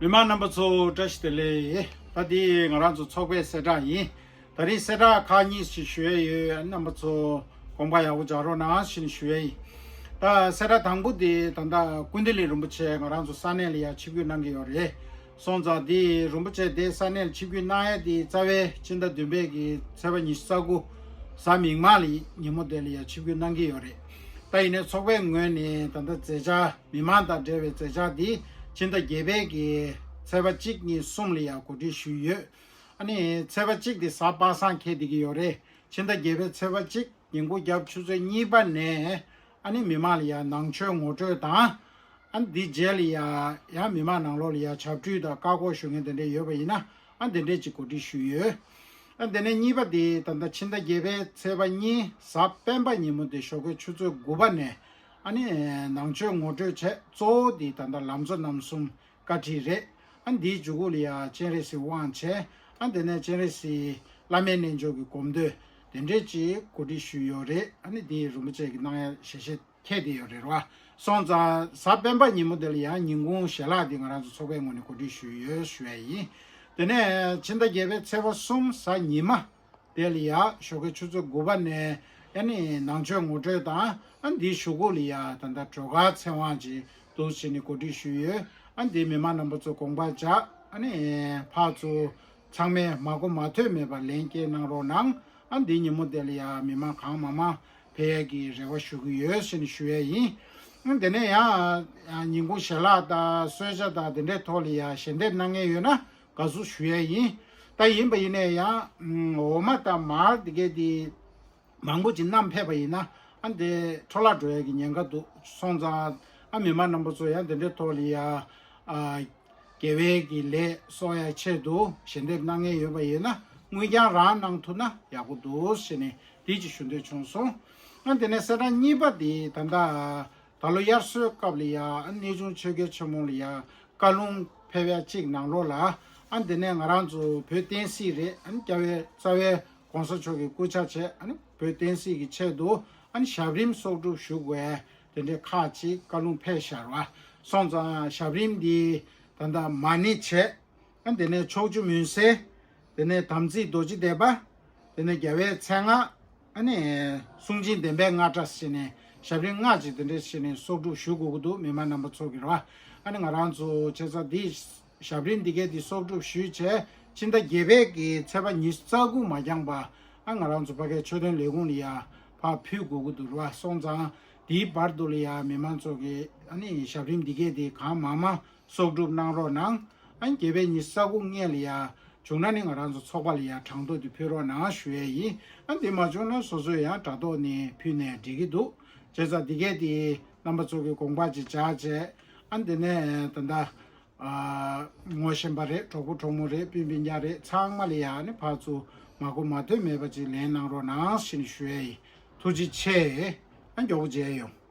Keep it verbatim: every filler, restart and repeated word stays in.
མི་མང་རྣམ་པ་ཚོ་བཀྲ་ཤིས་བདེ་ལེགས། ད་འདི་ང་རང་ཚོ་ཚོགས་པའི་གསལ་བསྒྲགས་ཡིན། ད་རིང་གསལ་བསྒྲགས་ཁག་གཉིས་ཤིག་ཞུ་ཡས་ཡོད། རྣམ་པ་ཚོ་དགོངས་པ་ཡག་པོ་འཇགས་རོགས་གནང་ཞེས་ཞུ་ཡས་ཡིན། ད་གསལ་བསྒྲགས་དང་པོ་འདི་ད་ལྟ་ཀུན་བདེ་གླིང་རིན་པོ་ཆེ་ང་རང་ཚོ་ས་གནས་ལ་ཡ་ཆིབས་བསྒྱུར་གནང་གི་ཡོད་རེད། སོང་ཙང་འདི་རིན་པོ་ཆེ་དེ་ས་གནས་ལ་ཆིབས་བསྒྱུར་གནང་ཡས་འདི་རྩ་བའི་ཕྱི་ཟླ་བདུན་པའི་གི་ཚེས་པ་ཉི་ཤུ་རྩ་དགུ་གཟའ་མིག་དམར་ལ་ཉིན་མོ་དེ་ལ་ཡ་ཆིབས་བསྒྱུར་གནང་གི་ཡོད་རེད། ད་ཡིན་ནའི་ཚོགས་པའི་ངོས་ནས་ད་ལྟ་མཛད་འཆར་མི་མང་དང་འབྲེལ་བའི་མཛད་འཆར་འདི་ཕྱི་ཟླ་བརྒྱད་པའི་གི་ཚེས་པ་གཅིག་གཉིས་གསུམ་ལ་ཡ་གོ་སྒྲིག་ཞུས་ཡོད། ཨ་ནི་ཚེས་པ་གཅིག་དེ་གཟའ་པ་སངས་འཁེལ་བསྡད་ཀྱི་ཡོད་རེད། ཕྱི་ཟླ་བརྒྱད་པའི་ཚེས་པ་གཅིག་ཉིན་གུང་རྒྱབ་ཆུ་ཚོད་གཉིས་པ་ནས་ཨ་ནི་མི་མང་ལ་ཡ་ནང་ཆོས་ངོ་སྤྲོད་དང་། ཨ་ནི་འདི་རྗེས་ལ་ཡ་ཡང་མི་མང་ནང་ལོགས་ལ་ཡ་ཞབས་ཁྲུས་དང་བཀའ་བསྒོ་ཞུ་མཁན་དེ་འདྲ་ཡོད་པ་ཡིན་ན་ཨ་འདི་འདྲས་ཅིག་གོ་སྒྲིག་ཞུས་ཡོད། ཨ་དེ་ནས་གཉིས་པ་དེ་ད་ལྟ་ཕྱི་ཟླ་བརྒྱད་པའི་ཚེས་པ་གཉིས་གཟའ་སྤེན་པ་ཉིན་མོ་དེ་ཞོགས་ཀའི་ཆུ་ཚོད་དགུ་པ་ནས་ཨ་ནི་ནང་ཆོས་ངོ་སྤྲོད་བྱས། གཙོ་བོ་དེ་ད་ལྟ་ལམ་གཙོ་རྣམ་གསུམ་བཀའ་ཁྲིད་རེད། ཨ་ནི་འདིའི་མཇུག་གུ་ལ་ཡ་སྤྱན་རས་གཟིགས་དབང་བྱས། ཨ་དེ་ནས་སྤྱན་རས་གཟིགས་བླ་མའི་རྣལ་འབྱོར་གྱི་སྒོམ་སྡོད་དེ་འདྲས་ཅིག་གོ་སྒྲིག་ཞུས་ཡོད་རེད། ཨ་ནི་འདི་རིན་པོ་ཆེ་གིས་གནང་ཡ་ཞལ་བཞེས་འཁེལ་བསྡད་ཡོད་རེད་བ། སོང་ཙང་གཟའ་སྤེན་པ་ཉིན་མོ་དེ་ལ་ཡང་ཉིན་གུང་ཞལ་ལག་འདི་ང་རང་ཚོ་ཚོགས་པའི་ངོས་ནས་གོ་སྒྲིག་ཞུས་ཡོད་ཞུ་ཡ་ཡིན། དེ་ནས་ཕྱི་ཟླ་བརྒྱད་པའི་ཚེས་པ་གསུམ་གཟའ་ཉི་མ་དེ་ལ་ཡ་ཞོགས་ཀའི་ཆུ་ཚོད་དགུ་པ་ནས་ཨ་ནི་ནང་ཆོས་ངོ་སྤྲོད་དང་། ཨ་འདིའི་གཞུག་གུ་ལ་ཡ་ད་ལྟ་སྒྲོལ་དཀར་ཚེ་དབང་ཅིག་འདུག་བྱས་ནས་གོ་སྒྲིག་ཞུས་ཡོད། ཨ་འདི་མི་མང་རྣམ་པ་ཚོ་དགོངས་པ་འཇགས། ཨ་ནི་ཕར་ཚུར་ཚང་མས་མ་གོ་མ་ཐོས་མེད་པར་ལན་སྐྱེལ་གནང་རོགས་གནང་། ཨ་འདི་ཉིན་མོ་དེ་ལ་ཡ་མི་མང་གང་མང་མང་ཕེབས་ཡས་ཀྱི་རེ་བ་ཞུ་གི་ཡོད་ཟེར་ནས་ཞུ་ཡས་ཡིན། ཨ་དེ་ནས་ཡང་ཉིན་གུང་ཞལ་ལག་དང་གསོལ་ཇ་དང་དེ་འདྲའི་ཐོག་ལ་ཡ་ཞལ་འདེབས་གནང་མཁན་ཡོད་ན་དགའ་བསུ་ཞུ་ཡས་ཡིན། ད་ཡིན་པ་ཡིན་ནའི་ཡང་འོ་མ་དང་མར་དེ་གས་དེ་མང་པོ་ཅིག་བསྣམས་ཕེབས་པ་ཡིན་ན་ཨ་འདི་འཕྲོ་བརླག་འགྲོ་ཡས་ཀྱི་ཉེན་ཁ་འདུག་སོང་ཙང་ཨ་མི་མང་རྣམ་པ་ཚོ་ཡང་དེ་འདྲའི་ཐོག་ལ་ཡ་ཨ་དགེ་བའི་གི་ལས་གསོག་ཡ་ཆེད་དུ་ཞལ་འདེབས་གནང་མཁན་ཡོད་པ་ཡིན་ན་དངུལ་རྐྱང་རང་གནང་ཐུབ་ན་ཡག་པོ་འདུག་ཟེར་ནས་དེ་ཅིག་ཞུ་འདོད་བྱུང་སོང་། ཨ་དེ་ནས་གསལ་བསྒྲགས་གཉིས་པ་དེ་ད་ལྟ་ད་ལོ་དབྱར་གསོལ་སྐབས་ལ་ཡ་ཨ་གནས་ཆུང་ཆོས་རྒྱལ་ཆེན་མོ་ལ་ཡ་བཀའ་ལུང་ཕེབས་ཡ་གཅིག་ནང་ལོགས་ལ་ཨ་དེ་ནས་ང་རང་ཚོ་བོད་བསྟན་སྲིད་རེད། ཨ་རྒྱལ་བའི་རྩ་བའི་༸གོང་ས་མཆོག་གི་སྐུ་ཕྱག་བྱས། ཨ་ནི་བོད་བསྟན་སྲིད་ཀྱི་ཆེད་དུ་ཨ་ནི་ཞབས་རིམ་གསོག་སྒྲུབ་ཞུ་དགོས་དེ་འདྲའི་ཁག་ཅིག་བཀའ་ལུང་ཕེབས་བཞག་ར། སོང་ཙང་ཞབས་རིམ་འདི་ད་ལྟ་མ་ཎི་བྱས། ཨ་དེ་ནས་ཕྱོགས་བཅུ་མུན་སེལ། དེ་ནས་དམ་ཚིག་རྡོ་རྗེ་བཟླས་པ། དེ་ནས་རྒྱལ་བའི་མཚན་སྔགས། ཨ་ནི་གསུང་ཆེན་བདེན་པའི་རྔ་སྒྲ་ཟེར་ནས་ཞབས་རིམ་ལྔ་ཅིག་དེ་འདྲས་བྱས་ནས་གསོག་སྒྲུབ་ཞུ་དགོས་ཀྱི་འདུག་མི་མང་རྣམ་པ་ཚོ་གིས་ར། ཨ་ནི་ང་རང་ཚོ་བྱས་ཙང་འདི་ཞབས་རིམ་འདི་གས་འདི་གསོག་སྒྲུབ་ཞུས་བྱས་ཕྱི་ཟླ་བརྒྱད་པའི་གི་ཚེས་པ་ཉི་ཤུ་རྩ་དགུ་མ་འགྱངས་པ་ཨ་ང་རང་ཚོ་ཕ་གའི་ཆོས་དོན་ལས་ཁུངས་ལ་ཡ་ཕར་ཕུལ་དགོས་ཀྱི་འདུག་ར། སོང་ཙང་འདིའི་བར་དུ་ལ་ཡ་མི་མང་ཚོ་གིས་ཨ་ནི་ཞབས་རིམ་འདི་གས་འདི་གང་མང་མང་གསོག་སྒྲུབ་གནང་རོགས་གནང་། ཨ་ནི་བརྒྱད་པའི་ཉི་ཤུ་རྩ་དགུ་སྔོན་ལ་ཡ་བྱུང་ན་ནི་ང་རང་ཚོ་ཚོགས་པ་ལ་ཡ་གྲངས་ཐོ་དེ་ཕུལ་རོགས་གནང་ཞུ་ཡས་ཡིན། ཨ་འདི་མ་བྱུང་ན་སོ་སོས་ཡང་དྲ་ཐོག་ནས་ཕུལ་ནས་འགྲིག་གི་འདུག་བྱས་ཙང་འདི་གས་དེ་རྣམ་པ་ཚོ་གི་དགོངས་པ་ཅིག་འཇགས་བྱས། ཨ་འདི་ནས་ད་ལྟ་ཨ་ངོ་ཤེས་པ་རེད། གྲོགས་པོ་གྲོགས་མོ་རེད། སྤུན་སྤུན་ཀྱག་རེད། ཚང་མ་ལ་ཡ་ནི་ཕར་ཚུར་མ་གོ་མ་ཐོས་མེད་པ་ཅིག་ལན་གནང་རོགས་གནང་ཞེས་ནས་ཞུ་ཡས་ཡིན། ཐུགས་རྗེ་ཆེ། ཨ་མགྱོགས་པོ་མཇལ་ཡོང་།